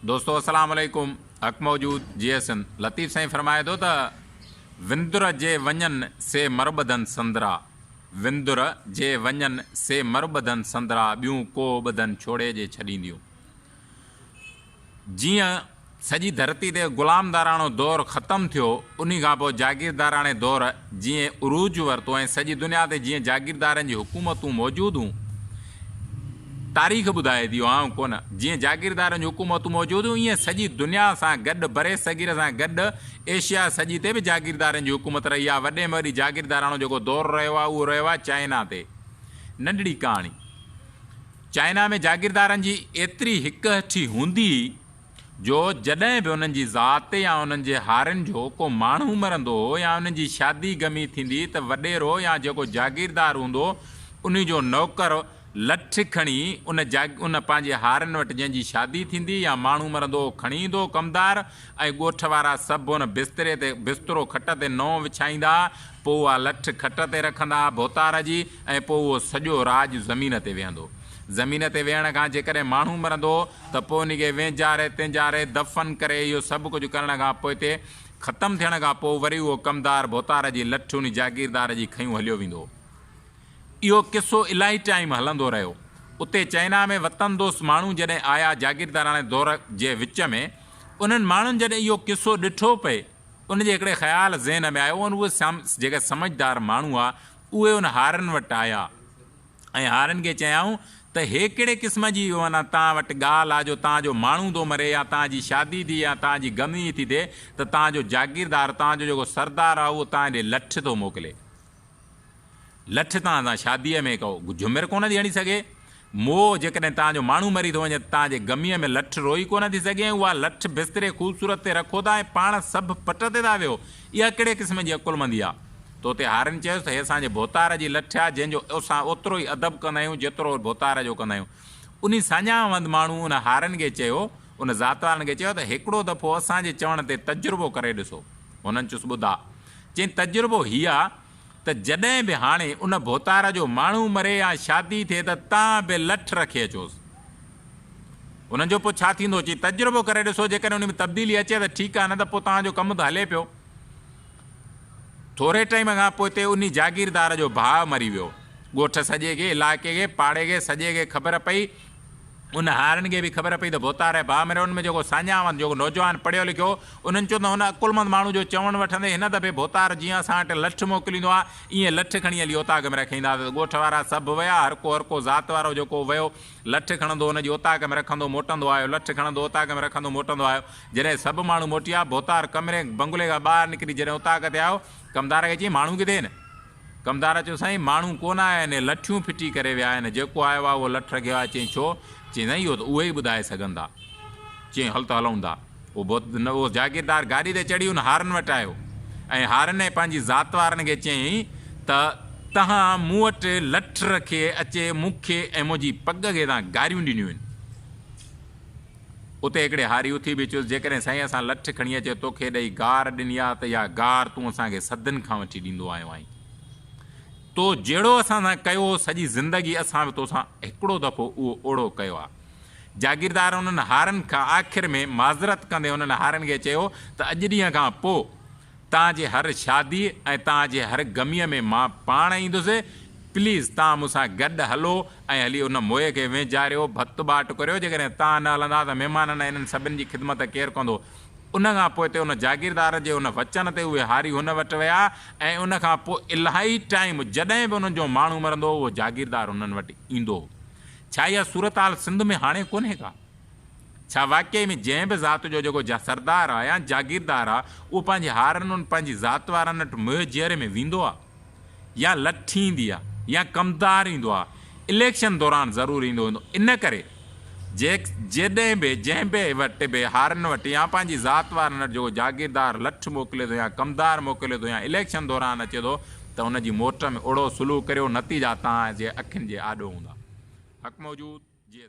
دوستو السلام عليڪم حق موجود جي ايس اين لطيف سائين فرمائي ٿو ته وندر جي وڃن سي مر ٻڌن سندرا وندر جي وڃن سي مر ٻڌن سندرا ٻيون ڪو ٻڌن ڇوڙي جي ڇڏينديون. جيئن سڄي ڌرتي تي غلامداراڻو دور ختم ٿيو، انهي کان پوء جاگيرداراڻي دور جيئن عروج ورتو ۽ سڄي دنيا تي جيئن جاگيردارن جي حڪومتون موجود هون، تاريخ ٻڌائي ٿي، آئون ڪونه، جيئن جاگيردارن جون حڪومتون موجود هيون، ايئن سڄي دنيا سان گڏ برصغير سان گڏ ايشيا سڄي تي به جاگيردارن جي حڪومت رهي آهي. وڏي ۾ وڏي جاگيرداراڻو جيڪو دور رهيو آهي، اهو رهيو آهي چائنا تي. ننڍڙي ڪهاڻي. چائنا ۾ جاگيردارن جي ايتري هڪ هٺي هوندي هئي جو جڏهن به انهن جي ذات يا انهن جي هارين جو ڪو ماڻهو مرندو هو يا انهن جي شادي غمي ٿيندي ته وڏيرو يا جيڪو جاگيردار هوندو انهي جو نوڪر لٺ کڻي ان ان پنهنجي هارين وٽ جنهن جي شادي ٿيندي يا ماڻهو مرندو هو کڻي ايندو هو ڪمدار ۽ ڳوٺ وارا سڀ ان بستري تي بسترو کٽ تي نئون وڇائيندا پوء اها لٺ کٽ تي رکندا ڀوتار جي ۽ پوء اهو سڄو راڄ زمين تي ويهندو. زمين تي ويهڻ کان جيڪڏهن ماڻهو مرندو ته پوء ان کي وينجهاري تينجهاري دفن ڪري اهو سڀ ڪجهه ڪرڻ کان پوئتي ختم ٿيڻ کان پوء وري اهو ڪمدار ڀوتار جي لٺ ان جاگيردار جي کنيون هليو ويندو. اهو قصو الاهي ٽائيم هلندو رهيو. اتي چائنا ۾ وطن دوست ماڻهو جڏهن آيا جاگيرداراڻي دور جي وچ ۾ انهن ماڻهن جڏهن اهو قصو ڏٺو پئي ان جي هڪڙي خيال ذهن ۾ آيو اهي جيڪي سمجهدار ماڻهو هئا اهي ان هارين وٽ آيا ۽ هارين کي چيائون ته هي ڪهڙي قسم جي معنيٰ توهان وٽ ڳالهه آ جو توهان جو ماڻهو ٿو مري يا توهان جي شادي ٿي يا توهان جي غمي ٿي ٿئي ته توهان جو جاگيردار توهان جو جيڪو سردار آ اهو توهان ڏي لٺ ٿو موڪلي. لٺ توهان سان شاديء ۾ ڪو جهمر ڪونه ٿي هڻي سگهي. موء جيڪڏهن توهان جو ماڻهو مري ٿو وڃي ته توهان جي غميء ۾ لٺ روئي ڪونه ٿي سگهي ۽ اها لٺ بستري خوبصورت تي رکو ٿا ۽ پاڻ سڀ پٽ تي ٿا ويهو. اها ڪهڙي قسم جي عقلمندي آ؟ تو تي هارين چيس ته هي اسان جي ڀوتار جي لٺ آ، جنهن جو اسان اوترو ئي ادب ڪندا آهيون جيترو ڀوتار جو ڪندا آهيون. انهي ساڃاهه وند ماڻهو ان هارين کي چيو، ان ذات وارن کي چيو ته هڪڙو دفعو اسان جي چوڻ تي تجربو ڪري ڏسو. هنن چيس ٻڌاء. چيائين تجربو هي آ ته جڏهن به هاڻي ان ڀوتار جو ماڻهو مري يا شادي ٿئي ته تان به لٺ رکي اچوس. انهن جو پوء ڇا ٿيندو؟ چيائين تجربو ڪري ڏسو جيڪڏهن ان ۾ تبديلي اچي ته ٺيڪ آ نه ته پوء توهان جو ڪم ته هلي پيو. ٿوري ٽائيم کان پوئتي انهي جاگيردار جو ڀاء مري ويو. ڳوٺ سڄي کي، علائقي کي، پاڙي کي سڄي کي خبر پئي. ان هارين کي به خبر پئي ته ڀوتار جا ڀاء مريو. ان ۾ جيڪو ساڃاهه وند جيڪو نوجوان پڙهيو لکيو هو، انهن چيو ته هن عقلمند ماڻهو جو چوڻ وٺندي هن دفعي ڀوتار جيئن اسان وٽ لٺ موڪليندو آ، ايئن لٺ کڻي هلي اوطاق ۾ رکي اينداسين ته ڳوٺ وارا سڀ ويا، هرڪو هرڪو ذات وارو جيڪو ويو لٺ کڻندو ان جي اوطاق ۾ رکندو موٽندو آيو، لٺ کڻندو اوطاق ۾ رکندو موٽندو آيو. جڏهن سڀ ماڻهو موٽي آيا، ڀوتار ڪمري بنگلي کان ٻاهر نڪري جڏهن اوطاق تي آيو، ڪمدار کي چيائين، ماڻهو ڪٿي آهن؟ ڪمدار چيو، سائين ماڻهو ڪونه آيا آهن، لٺيون ڦٽي ڪري ويا آهن، جيڪو آيو آهي اهو لٺ رکي ويو آهي. چيائين، ڇو؟ چيائين، سائين اهو ته اهي ئي ٻڌائي سگهن ٿا. چيائين، هل ته هلون ٿا. اهو ڀوت اهو جاگيردار گاڏي تي چڙهي ان هارن وٽ آيو ۽ هارن ۽ پنهنجي ذات وارن کي چيائين ته توهان مون وٽ لٺ رکي اچي مون کي ۽ منهنجي پڳ کي توهان گاريون ڏنيون آهن. اتي هڪڙي هاري اٿي به چيس، جيڪڏهن سائين اسان لٺ کڻي اچي توکي ڏئي گار ڏني آ ته اها گار تون اسان کي صدين کان وٺي ڏيندو آيو آهين. تو جهڙو اسان سان ڪيو هو سڄي زندگي اسان به توسان هڪڙو دفعو اهو اوڙو ڪيو آ. جاگيردار انهن هارين کان آخر ۾ معذرت ڪندي انهن هارين کي چيو ته اڄ ڏينهن کان پوء توهان جي هر شاديء ۽ توهان جي هر غميء ۾ مان پاڻ ايندس، پليز توهان مون سان گڏ هلو ۽ هلي ان موئي کي وينجهاريو، ڀت ٻاٽ ڪريو، جيڪڏهن توهان نه هلندا ته مهمانن ۽ انهن سڀن جي خدمت ڪير ڪندو؟ ان کان پوء تي ان جاگيردار جي ان وچن تي اهي هاري هن وٽ ويا ۽ ان کان پوء الاهي ٽائيم جڏهن به انهن جو ماڻهو مرندو هو اهو جاگيردار انهن وٽ ايندو هو. ڇا اها صورتحال سنڌ ۾ هاڻي ڪونهي ڪا؟ ڇا واقعي ۾ جنهن به ذات جو جيڪو سردار آ يا جاگيردار آ اهو پنهنجي هارن ۽ پنهنجي ذات وارن وٽ منهن جيئري ۾ ويندو آ يا لٺ ايندي آ يا ڪمدار ايندو آ اليڪشن دوران ضرور ايندو هوندو ان ڪري جيڏهن به جنهن به وٽ به هارن وٽ يا پنهنجي ذات وارن وٽ جيڪو جاگيردار لٺ موڪلي ٿو يا ڪمدار موڪلي ٿو يا اليڪشن دوران اچي ٿو ته ان جي موٽ ۾ اهڙو سلوڪ ڪريو نتيجا توهان جي اکين جي آڏو هوندا. حق موجود جي.